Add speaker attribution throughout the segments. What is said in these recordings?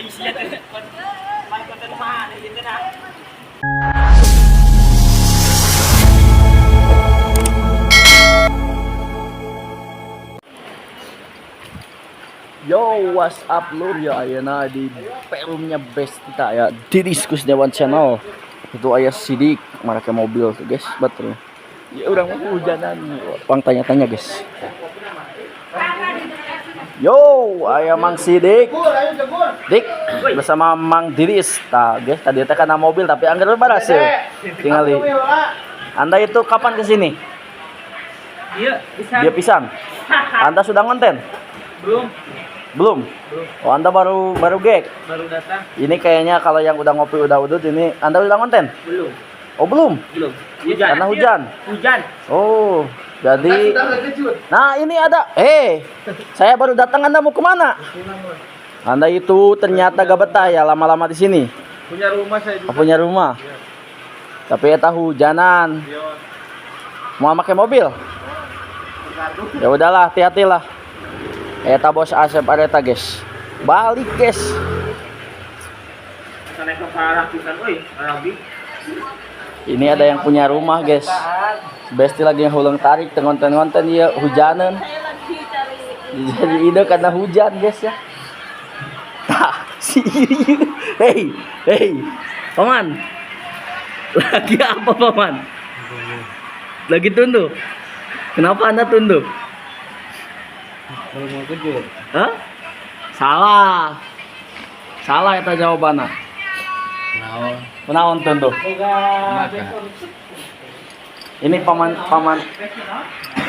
Speaker 1: Aisyah teh konten mana gitu nah.
Speaker 2: Yo, what's up, lur? Ya, ayeuna di perumnya best kita ya di Diskus Dewan Channel. Itu ayah Sidik make mobil tuh, guys, baterainya. Ya urang mah hujanan. Pang tanya-tanya, guys. Yo, aya Mang Sidik. Dik bersama Mang Diris. Tah, guys, tadi teh kana mobil tapi angger baras ya. Tingali. Anda itu kapan ke sini?
Speaker 1: Iya, bisa.
Speaker 2: Dia pisan. Anda sudah konten?
Speaker 1: Belum.
Speaker 2: Belum. Oh, Anda baru baru gek.
Speaker 1: Baru datang.
Speaker 2: Ini kayaknya kalau yang udah ngopi udah udut ini Anda udah konten?
Speaker 1: Belum.
Speaker 2: Oh, belum.
Speaker 1: Belum. Hujan.
Speaker 2: Karena hujan.
Speaker 1: Hujan.
Speaker 2: Oh, jadi nah, ini ada. Saya baru datang, Anda mau kemana? Anda itu ternyata gak betah ya lama-lama di sini.
Speaker 3: Punya rumah saya juga.
Speaker 2: Oh, punya rumah. Tapi ya tahu hujanan. Mau pakai mobil? Ya udahlah, hati-hatilah. Eta bos Asep Areta, guys. Balik, guys.
Speaker 1: Sana ke parah pisan euy, Arabi.
Speaker 2: Ini ada yang punya rumah, guys. Besti lagi yang tarik konten-konten ya hujanan. Jadi ide karena hujan, guys ya. Tah, si hey, hey. Paman. Lagi apa, Paman? Lagi tunduh. Kenapa Anda tunduh?
Speaker 3: Kalau mau kejut.
Speaker 2: Hah? Salah. Salah itu jawabannya.
Speaker 3: Naon?
Speaker 2: Kunaon tunduh? Ini paman paman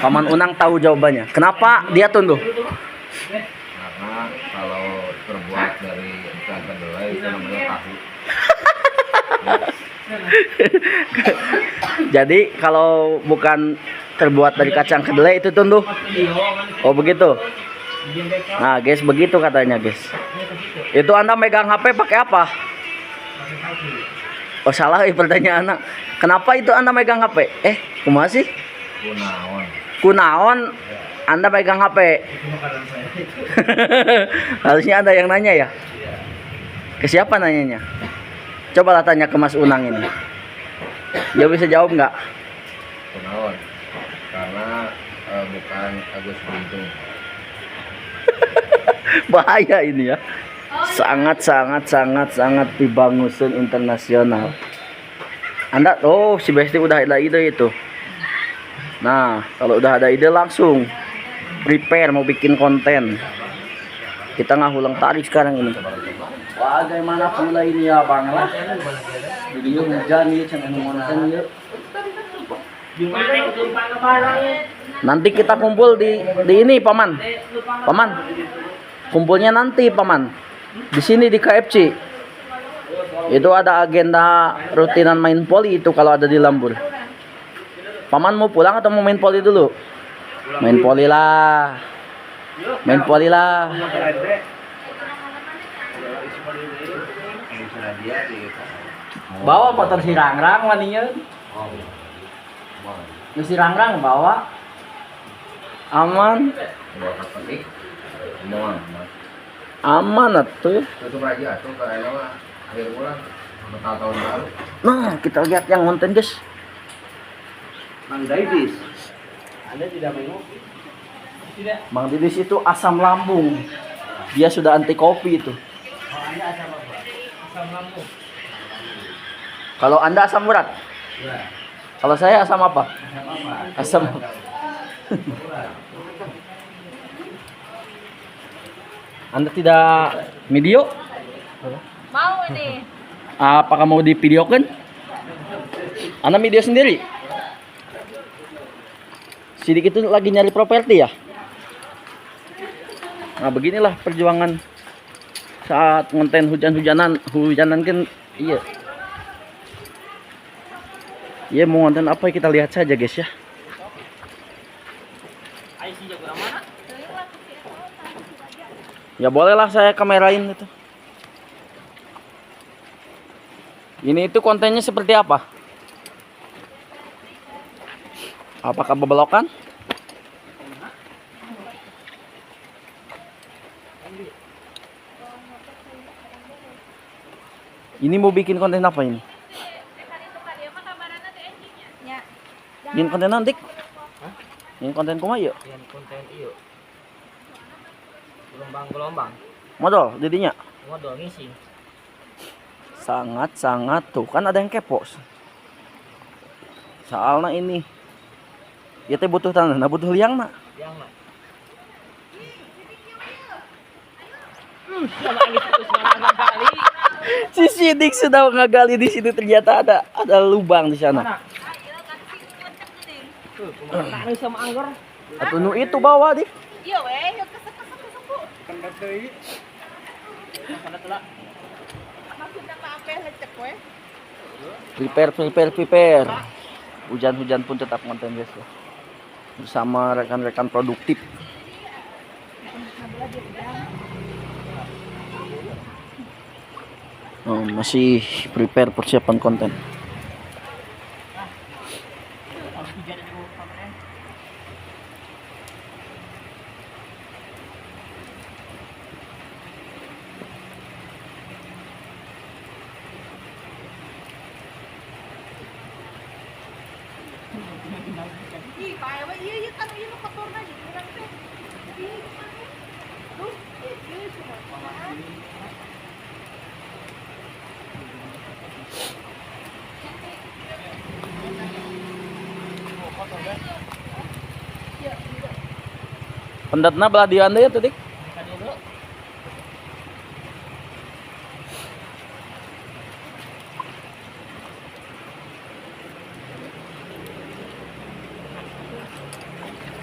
Speaker 2: paman Unang tahu jawabannya. Kenapa dia tunduh?
Speaker 3: Karena kalau terbuat dari ikan kedelai itu namanya tahu.
Speaker 2: Jadi kalau bukan terbuat dari kacang kedelai itu tunduh. Oh begitu. Nah guys, begitu katanya, guys. Itu Anda megang HP pakai apa? Oh salah pertanyaan anak. Kenapa itu Anda megang HP? Kumaha sih?
Speaker 3: Kunaon.
Speaker 2: Kunaon Anda megang HP? Harusnya Anda yang nanya ya. Ke siapa nanyanya? Cobalah tanya ke Mas Unang ini. Dia bisa jawab nggak?
Speaker 3: Kunaon. Karena bukan Agus Buntung.
Speaker 2: Bahaya ini ya. Sangat sangat sangat sangat dibangusun internasional. Anda, oh si Besti udah ada ide itu. Nah, kalau udah ada ide langsung prepare mau bikin konten. Kita ngahulang tarik sekarang ini. Bagaimana pula ini ya, Bang lah. Jadi hujan nih, jangan konten yuk. Nanti kita kumpul di ini, Paman. Paman. Kumpulnya nanti, Paman. Di sini di KFC. Itu ada agenda rutinan main poli itu kalau ada di lembur. Paman mau pulang atau mau main poli dulu? Main poli lah. Main poli lah. Bawa motor si Rangrang waninya. Si Rangrang bawa. Aman. Aman atuh.
Speaker 3: Tutup aja tuh karena mah akhir bulan bakal tahun baru.
Speaker 2: Nah, kita lihat yang konten, guys.
Speaker 3: Mang Daidis. Anda tidak mengopi?
Speaker 1: Tidak.
Speaker 2: Mang Didis itu asam lambung. Dia sudah anti kopi itu.
Speaker 1: Oh, Anda asam apa? Asam lambung.
Speaker 2: Kalau Anda asam urat?
Speaker 3: Ya.
Speaker 2: Kalau saya asam apa?
Speaker 3: Asam apa?
Speaker 2: Asam apa? Anda tidak video?
Speaker 4: Mau nih.
Speaker 2: Apakah mau divideokan? Anda video sendiri? Sidik itu lagi nyari properti ya? Nah beginilah perjuangan saat ngonten hujan-hujanan. Hujanan kan iya. Iya mau ngonten apa kita lihat saja guys ya. Ya bolehlah saya kamerain itu. Ini itu kontennya seperti apa? Apakah bebelokan? Ini mau bikin konten apa ini?
Speaker 4: Ya.
Speaker 2: Bikin konten nanti? Bikin konten kumaha yuk?
Speaker 1: Bikin konten iyo. Gelombang-gelombang.
Speaker 2: Modal jadinya.
Speaker 1: Modal ngisi.
Speaker 2: Sangat-sangat tuh kan ada yang kepo. Soalnya ini ya teh butuh tanah, nah butuh liang nak.
Speaker 1: Yang mah. Sama angin terus malah kali.
Speaker 2: Si Sidik sudah ngegali di situ, ternyata ada lubang di sana.
Speaker 1: Tuh, kumaha sama anggur.
Speaker 2: Atau nu itu bawah dik.
Speaker 4: Iya weh, yuk kesek kesek kesek bu.
Speaker 1: Sana telah.
Speaker 4: Maksudnya mah apa lecek weh?
Speaker 2: Prepare, prepare, prepare. Hujan-hujan pun tetap konten guys ya. Bersama rekan-rekan produktif. Oh, masih prepare persiapan konten.
Speaker 4: Ih, pae we ieu ieu kan ieu nu kotorna jadi urang teh. Ih, tuh, ieu cuma.
Speaker 2: Pendatna belah dieu anda ya tadi.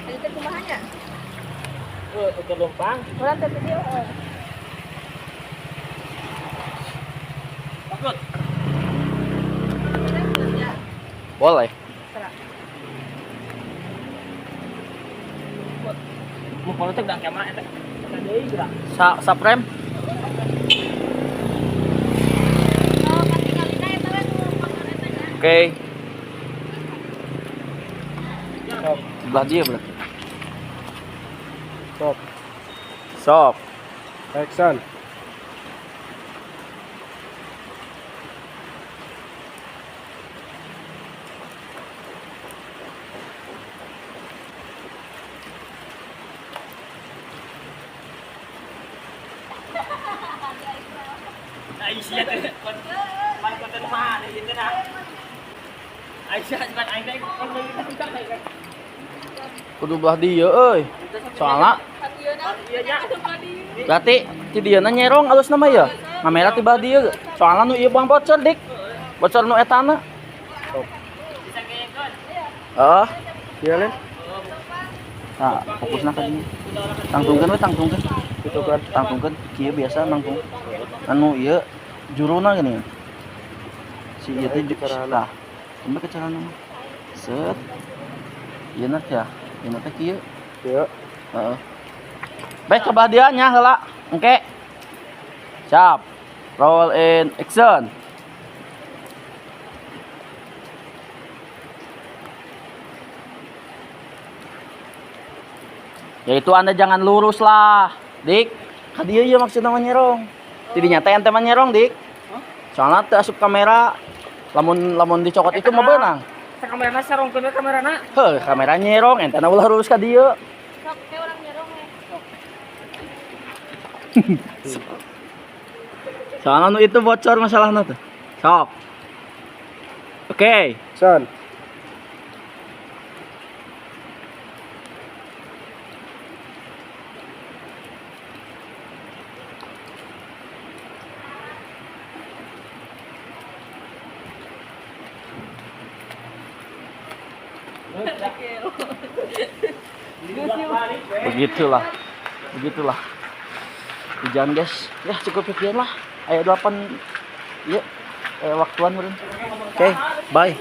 Speaker 4: Ayo teh kumaha nya?
Speaker 1: Udah lompang.
Speaker 4: Urang teh tadi oh.
Speaker 1: Takut.
Speaker 2: Boleh.
Speaker 1: Mau kalau teh udah kamera eta. Eta deui gerak.
Speaker 2: Sa prem.
Speaker 4: Oh, katingalina eta we nu kotor eta nya.
Speaker 2: Oke. Belah dia berarti.
Speaker 5: Sok.
Speaker 2: Sok.
Speaker 5: Action.
Speaker 1: Aisyah teh konten mah ieu teh nah. Aisyah cuman aing teh konten kita.
Speaker 2: Kudu belah dia euy. Soalna berarti ti dieu na nyerong alus nama ya. Kamera ti belah dieu. Soalna nu ieu bang bocor dik. Bocor nu etana. Heeh.
Speaker 5: Iya, Len.
Speaker 2: Nah, fokusna ka dieu. Tangtungkeun we tangtungkeun.
Speaker 5: Gitu kan.
Speaker 2: Tangtungkeun kieu biasa nangtung. Anu ieu juruna gini. Si ieu teh tah. Kumaha kecarana mah? Set. Ieu na teh ya. Ieu na teh kieu.
Speaker 5: Iya.
Speaker 2: Heeh. Baik ke belah dieu nya heula. Engke. Siap. Roll in action. Yaitu Anda jangan lurus lah, Dik. Ka dieu ieu maksudna mah nyerong. Tidinya teh ente mah nyerong, Dik. Soalna teu asup kamera. Lamun lamun dicokot itu mah beunang.
Speaker 1: Sa kamerana sarongkeun we kamerana.
Speaker 2: Heuh, kamera nyerong ente na ulah lurus ka dieu.
Speaker 4: Sok teh urang nyerong we.
Speaker 2: Soalnya nu itu bocor masalahnya tuh. Sok. Oke.
Speaker 5: Action.
Speaker 2: Begitulah. Begitulah. Hujan guys. Ya cukup sekian lah. Ayo 8 ya waktuan meureun. Oke, bye.